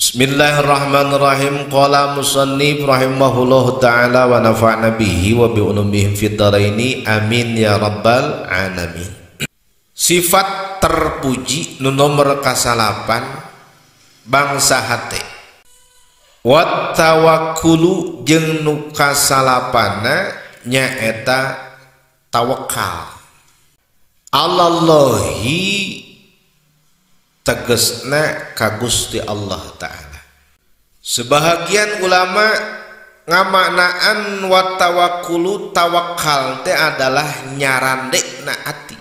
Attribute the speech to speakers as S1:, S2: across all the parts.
S1: Bismillahirrahmanirrahim. Qala musannif rahimahullahu ta'ala wa nafa'na bihi wa bi ulumihim fid dharaini amin ya rabbal alamin. Sifat terpuji nu nomor kasalapan bangsa hate. Wa tawakkulu jeung nu kasalapanna nyaeta tawakal. Alallahi tegesna ka Gusti Allah Ta'ala. Sebahagian ulama ngamaknaan wa tawakkulu tawakal teh adalah nyarandekna ati.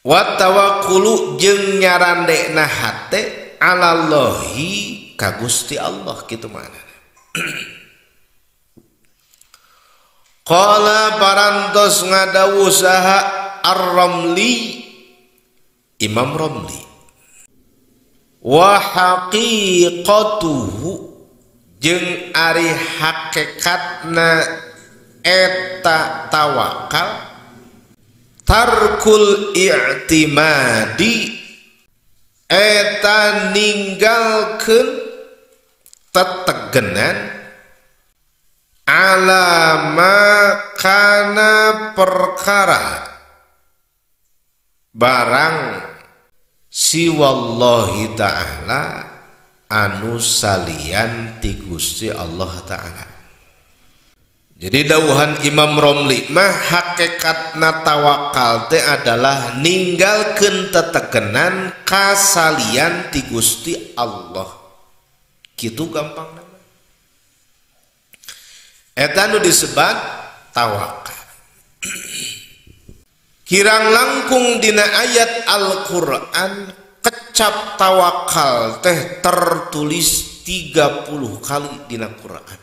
S1: Wa tawakkulu jeung nyarandekna hate alallahi ka Gusti Allah kitu maknana. Qala parantos ngadawuh saha Ar-Ramli, Imam Ramli, wa haqiqatuhu jeung ari hakikatna eta tawakal tarkul i'timadi eta ninggalkeun tetegenan ala ma kana perkara barang siwallahi ta'ala anu salian ti Gusti Allah Ta'ala. Jadi dawuhan Imam Romli mah hakikatna tawakal teh adalah ninggalkeun tetegenan kasalian ti Gusti Allah. Kitu gampangna. Eta nu disebat tawakal. Kirang langkung dina ayat Al-Qur'an kecap tawakal teh tertulis 30 kali dina Qur'an.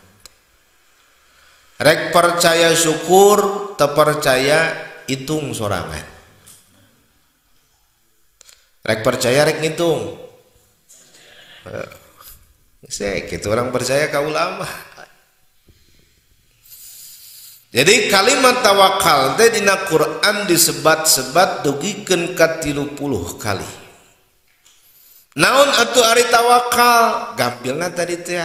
S1: Rek percaya syukur, teu percaya hitung sorangan. Rek percaya rek ngitung. Saya gitu orang percaya ka ulama. Jadi kalimat tawakal teh dina Quran disebat-sebat dugikeun ka 30 kali. Naon atuh ari tawakal? Gampilna tadi teh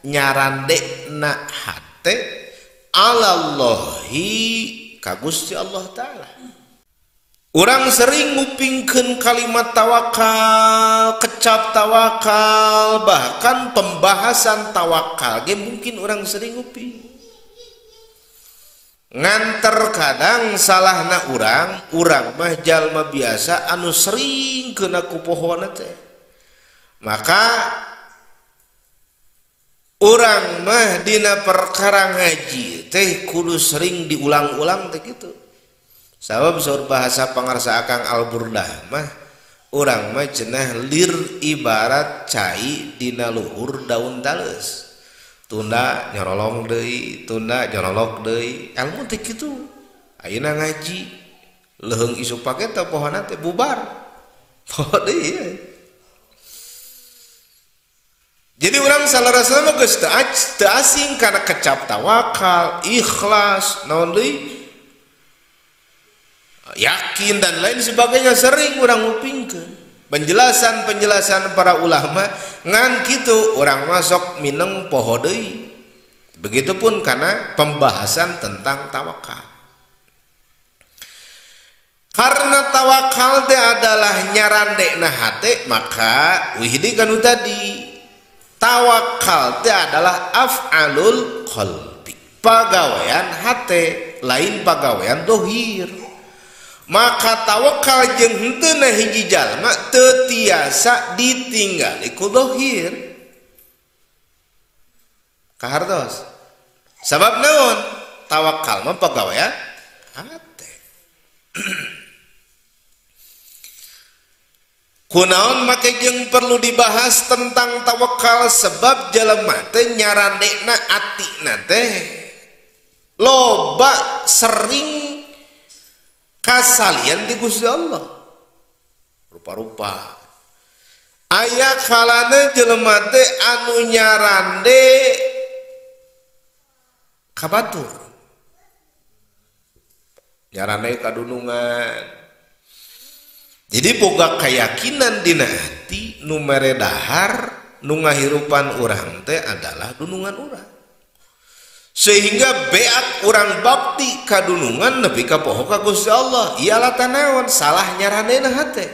S1: nyarandekna hate alallahi ka Gusti Allah Ta'ala. Urang sering ngupingkeun kalimat tawakal, kecap tawakal, bahkan pembahasan tawakal ge mungkin urang sering nguping. Ngan terkadang salahna urang, urang mah jalma biasa anu sering kena ku pohona teh. Maka urang mah dina perkara ngaji teh kudu sering diulang-ulang teh kitu. Sabab saur bahasa pangarsa Akang Al-Burdah mah urang mah cenah lir ibarat cai dina luhur daun taleus. Tunda nyorolong deui, tunda nyorolok deui, ilmu teh kitu. Ayeuna ngaji leuheung isuk pake teh pohona teh bubar. Poho deui. Jadi urang salarasna mah geus teu asing kana kecap tawakal, ikhlas, naon deui, yakin dan lain sebagainya sering urang ngupingkeun. Penjelasan-penjelasan para ulama ngan kitu orang masuk mineng poho deui. Begitupun karena pembahasan tentang tawakal. Karena tawakal teh adalah nyarandekna hate, maka wihdi kanu tadi tawakal teh adalah af'alul qalbi, pagawean hate, lain pagawean dohir. Maka tawakal jeung henteu na hiji jalma teu tiasa ditinggali ku dohir. Kahartos. Sabab naon? Tawakal mah pagawean hate. Kunaon make jeung perlu dibahas tentang tawakal sebab jelema teh nyarandekna atina teh loba sering kasalian di Gusti Allah. Rupa-rupa aya kalana jelema teh anu nyarande ka batur, nyarande ka dunungan, Jadi boga keyakinan dina hati nu mere dahar nu ngahirupan urang teh adalah dunungan urang. Sehingga beak urang bakti ka dunungan nepi ka poho ka Gusti Allah. Ieu tanaon salah nyaranena hate.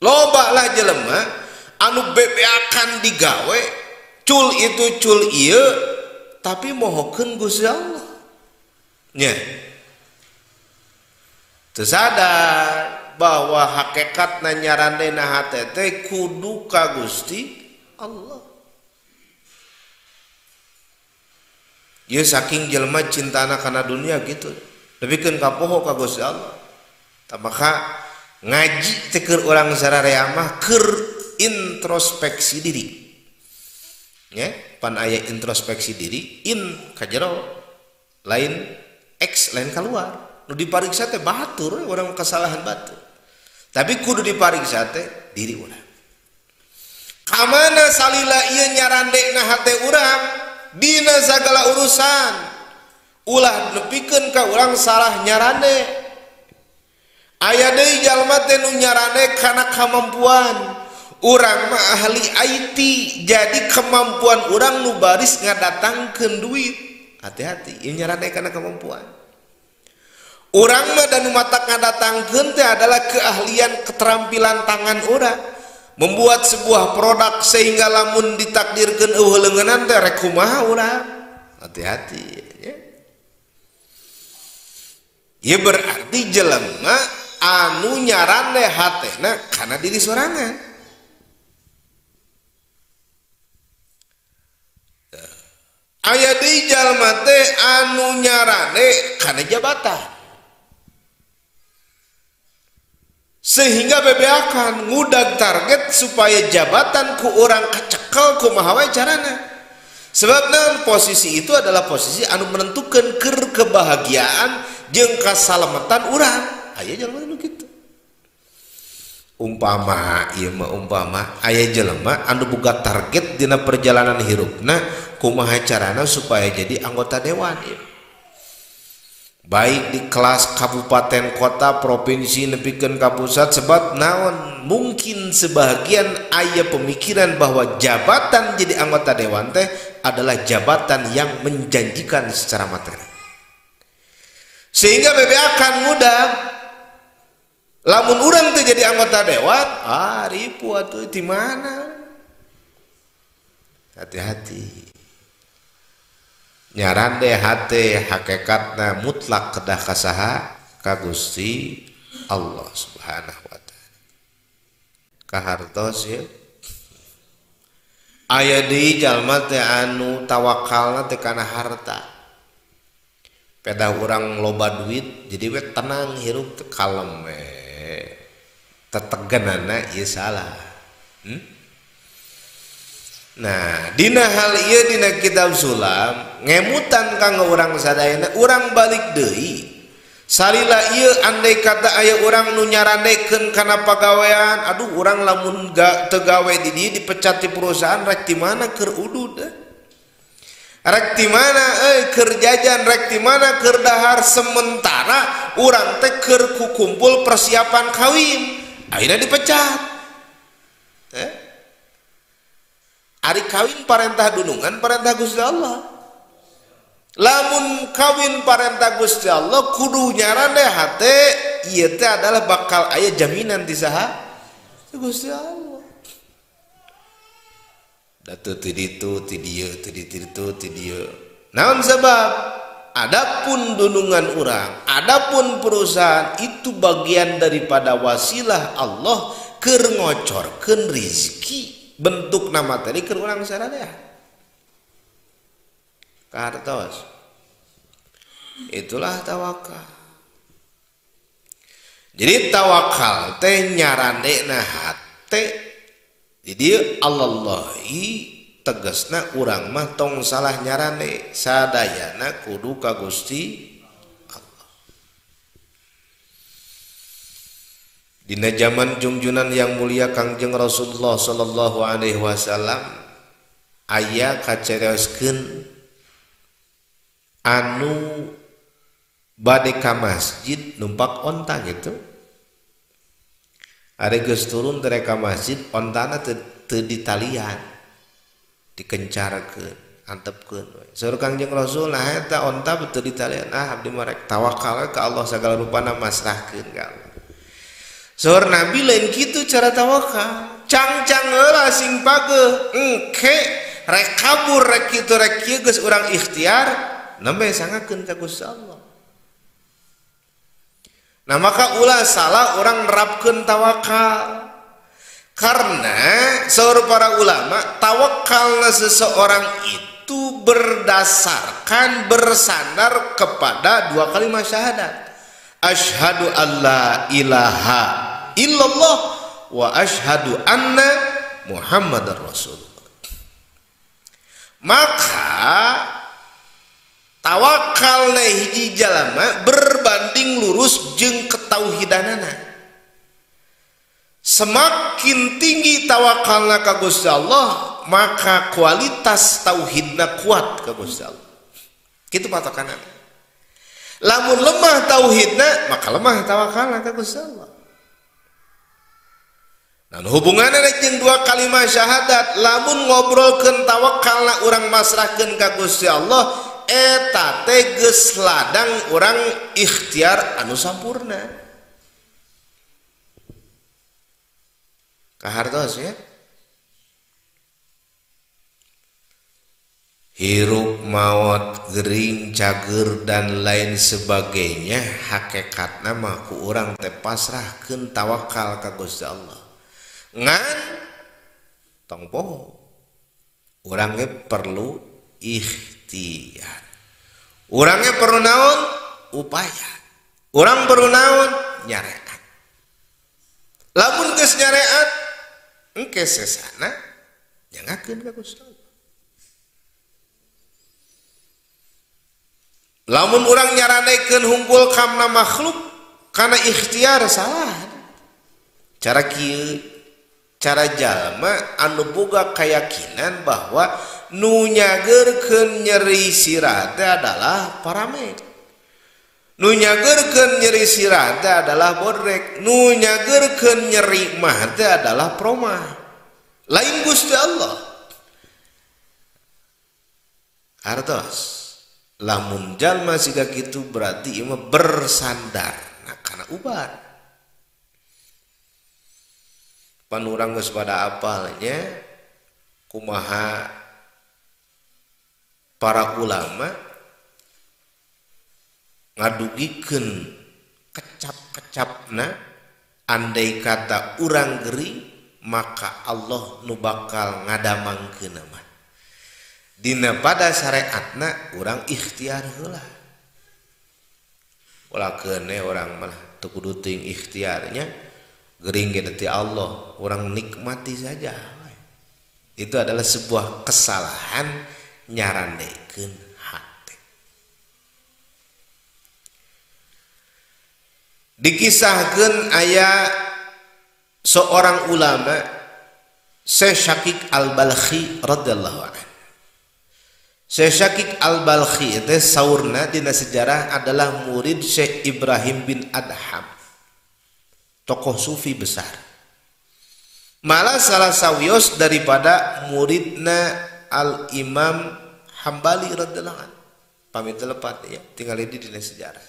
S1: Loba lah jelema anu bebeakan digawe cul itu cul ieu tapi mohokeun Gusti Allah. Nya. Teu sadar bahwa hakikatna nyarandena hate teh kudu ka Gusti Allah. Ieu saking jelema cintana kana dunia gitu. Nepikeun ka poho ka Gusti Allah. Tah maka ngaji teh keur urang sararea mah keur introspeksi diri. Ya, pan aya introspeksi diri, in ka jero lain x lain keluar. Nu dipariksa teh batur urang kesalahan batur. Tapi kudu dipariksa teh diri urang. Kamana salila ieu nyarandekna hate urang dina sagala urusan. Ulah nepikeun ka urang salah nyarande. Aya deui jalma teh nu nyarande kana kamampuan. Urang mah ahli IT, jadi kemampuan urang nu baris ngadatangkeun duit. Hati-hati, ieu nyarande kana kemampuan. Urang mah dan mata ngadatangkeun teh adalah keahlian keterampilan tangan urang membuat sebuah produk sehingga lamun ditakdirkeun eueuh leungeunnan teh rek kumaha urang. Hati-hati ya. Ieu berarti jelema anu nyarande hatena kana diri sorangan. Aya deui jalma teh anu nyarande kana jabatan. Sehingga bebeakan ngudag target supaya jabatan ku orang kecekel kumaha wae carana. Sebab naon posisi itu adalah posisi anu menentukan keur kebahagiaan jeung kasalamatan urang. Aya jelema nu kitu. Umpama ieu mah umpama aya jelema anu boga target dina perjalanan hirupna kumaha carana supaya jadi anggota dewan ieu. Baik di kelas kabupaten, kota, provinsi, nepikeun ka pusat, sebab naon mungkin sebagian aya pemikiran bahwa jabatan jadi anggota dewan teh adalah jabatan yang menjanjikan secara materi. Sehingga bebeakan mudah lamun urang teh jadi anggota dewan, ah ripu atuh di mana? Hati-hati. Nyarande hate hakikatna mutlak kedah kasaha ka Gusti Allah Subhanahu wa taala. Kahartos ya. Aya deui jalma teh anu tawakalna teh kana harta. Pedah urang loba duit jadi we tenang hirup teh kalem we. Teteganana ieu salah. Nah, dina hal ieu dina kitab Sulam ngemutan kanggo urang sadayana, urang balik deui. Salila ieu andai kata aya urang nu nyarandekeun kana pagawean, aduh urang lamun teu gawe di dieu dipecat ti perusahaan rek ti mana keur udud. Rek ti mana euy keur jajan, rek ti mana keur dahar, sementara urang teh keur kukumpul persiapan kawin, akhirnya dipecat. Ari kawin parentah dunungan parentah Gusti Allah. Lamun kawin parentah Gusti Allah kudu nyarande hate ieu teh adalah bakal aya jaminan ti saha? Gusti Allah. Da teu ti ditu ti dieu ti ditu ti dieu. Naon sebab? Adapun dunungan urang, adapun perusahaan itu bagian daripada wasilah Allah keur ngocorkeun rizki. Bentuk nama tadi keur urang sararea. Kartos. Itulah tawakal. Jadi tawakal teh nyarandena hate. Jadi Allahi tegasna urang mah tong salah nyarande, sadayana kudu ka Gusti Allah. Dina zaman jungjunan yang mulia Kangjeng Rasulullah sallallahu alaihi wasallam aya kacereoskeun anu Bade ka masjid numpak onta gitu. Ari geus turun tere ka masjid ontana teu ditalian. Dikencarkeun, antepkeun we. Saur Kangjeng Rasul, nah eta onta teu ditalian. Ah abdi mah rek tawakal ka Allah sagala rupana masrahkeun ka Allah. Saur Nabi lain kitu cara tawakal. Cangcang heula sing pageuh, engke rek kabur rek kitu rek kieu geus urang ikhtiar nembe sangakeun ka Gusti Allah. Nah maka ulah salah orang nerapkeun tawakal. Karena saur para ulama tawakalna seseorang itu berdasarkan bersandar kepada dua kalimat syahadat. Asyhadu alla ilaha illallah wa asyhadu anna Muhammadar Rasulullah. Maka tawakalna hiji jalma berbanding lurus jeung ketauhidanana. Semakin tinggi tawakalna ka Gusti Allah, maka kualitas tauhidna kuat ka Gusti Allah. Kitu patokanna. Lamun lemah tauhidna, maka lemah tawakalna ka Gusti Allah. Nah, hubunganna jeung dua kalimat syahadat, lamun ngobrolkeun tawakalna urang masrahkeun ka Gusti Allah, eta teh geus ladang urang ikhtiar anu sampurna. Kahartos ya. Hirup maot gering cager dan lain sebagainya hakikatna mah ku urang teh pasrahkeun tawakal ka Gusti Allah. Ngan tong poho urang ge perlu ikhtiar. Urang ge perlu naon? Upaya. Urang perlu naon? Nyareat. Lamun geus nyareat engke sesana nyangakeun ka Gusti Allah. Lamun urang nyaranekeun hungkul kamna makhluk kana ikhtiar salah. Cara kieu, cara jalma anu boga keyakinan bahwa nu nyageurkeun nyeri sirah teh adalah paramed. Nu nyageurkeun nyeri sirah teh adalah bodrek, nu nyageurkeun nyeri mah teh adalah promah. Lain Gusti Allah. Hartos lamun jalma siga kitu berarti ieu mah bersandar nah kana ubat. Pan urang geus pada apalnya kumaha para ulama ngadugikeun kecap-kecapna andai kata urang gering maka Allah nu bakal ngadamangkeun mah. Dina pada syariatna urang ikhtiar heula. Ulah keune urang malah teu kudu teuing ikhtiarnya gering ge ti Allah, urang nikmati saja. Itu adalah sebuah kesalahan nyarandekeun hate. Dikisahkeun aya seorang ulama Syekh Syakik Al-Balkhi radhiyallahu anhu. Syekh Syakik Al-Balkhi itu saurna dina sejarah adalah murid Syekh Ibrahim bin Adham, tokoh sufi besar. Malah salah sawios daripada muridna Al-Imam Hambali radhiyallahu anhu. Pamit lepat ya, tinggal di dina sejarah.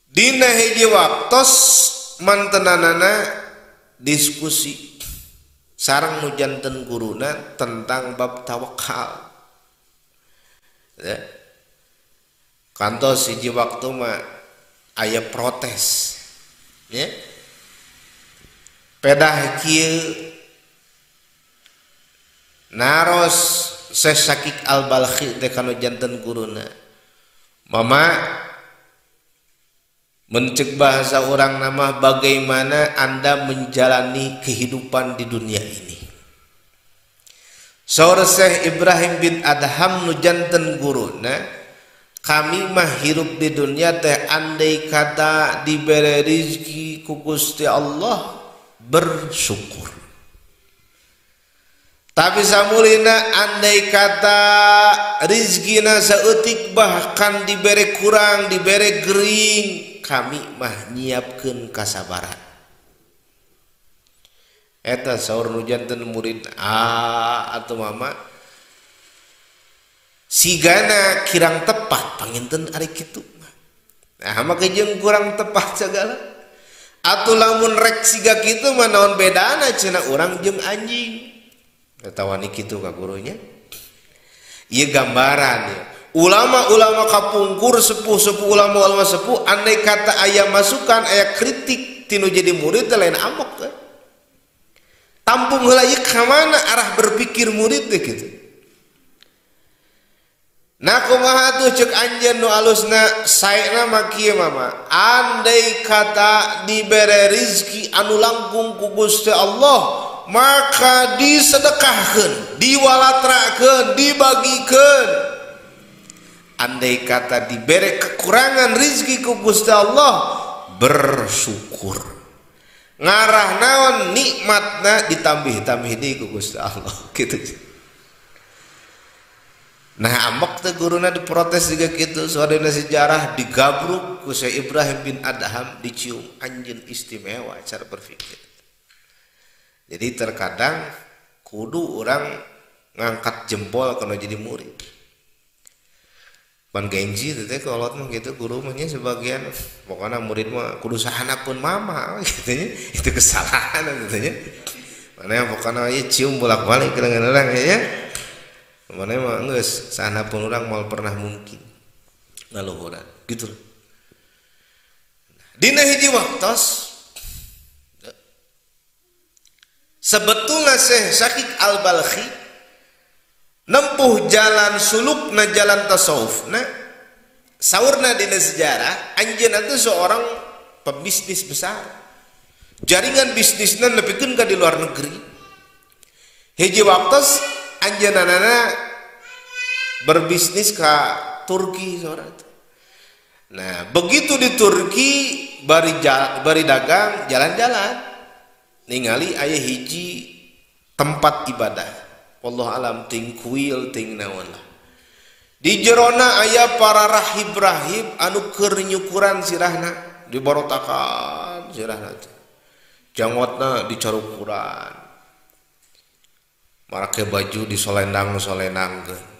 S1: Dina hiji waktos mantenanana diskusi sareng nu janten guruna tentang bab tawakal. Ya. Kantos hiji waktu mah aya protes. Ya. Pedah kieu naros Syekh Syakik Al-Balkhi teh kanu janten guruna. Mama mencek bahasa orang nama bagaimana Anda menjalani kehidupan di dunia ini. Saur Syekh Ibrahim bin Adham nu janten guruna, kami mah hirup di dunia teh andai kata diberi rizki ku Gusti Allah bersyukur. Tapi samulina andai kata rizkina saeutik bahkan dibere kurang, dibere gering, kami mah nyiapkeun kasabaran. Eta saur nu janten murid A atau mama sigana kirang tepat panginten ari kitu. Nah, maka jeung kurang tepat segala. Atuh lamun rek siga kitu mah naon bedana cenah urang jeung anjing. Tawani kitu ka gurunya. Ieu gambaran ya. Ulama-ulama kapungkur sepuh-sepuh ulama-ulama sepuh andai kata aya masukan aya kritik tinu jadi murid teh lain amok teh. Tampung heula ieu ka mana arah berpikir murid teh kitu. Nah kumaha tuh cek anjeun nu alusna saena mah kieu mama. Andai kata dibere rizki anu langkung ku Gusti Allah maka disedekahkeun, diwalatrakeun, dibagikeun. Andai kata dibere kekurangan rizki ku Gusti Allah, bersyukur. Ngarah naon nikmatna ditambih-tambih deui ku Gusti Allah kitu. Nah ambek teh guruna diprotes juga kitu, soalna sejarah digabruk ku Syekh Ibrahim bin Adham dicium anjeun istimewa cara berpikir. Jadi terkadang kudu orang ngangkat jempol kalau jadi murid. Pan gengsi teh kolot mah gitu guru mah nya sebagian pokoknya murid mah kudu sahanapun mama gitu nya. Itu kesalahan gitu nya. Mana pokoknya ieu cium bolak-balik dengan orang ya. Mana mah geus sahanapun urang moal pernah mungkin ngaluhuran gitu. Dina hiji waktos sebetulnya Syekh Syaqiq Al-Balkhi nempuh jalan sulukna jalan tasawufna saurna dina sejarah anjeunna teh seorang pebisnis besar, jaringan bisnisna nepikeun ka di luar negeri. Hiji waktos anjeunna berbisnis ka Turki saurna. Nah begitu di Turki bari dagang jalan-jalan ningali aya hiji tempat ibadah, wallahu alam ting kuil ting naon lah. Di jerona aya para rahib-rahib anu keur nyukuran sirahna, diborotakan sirahna teh. Jangotna dicarukuran. Marake baju disolendang-solendangkeun.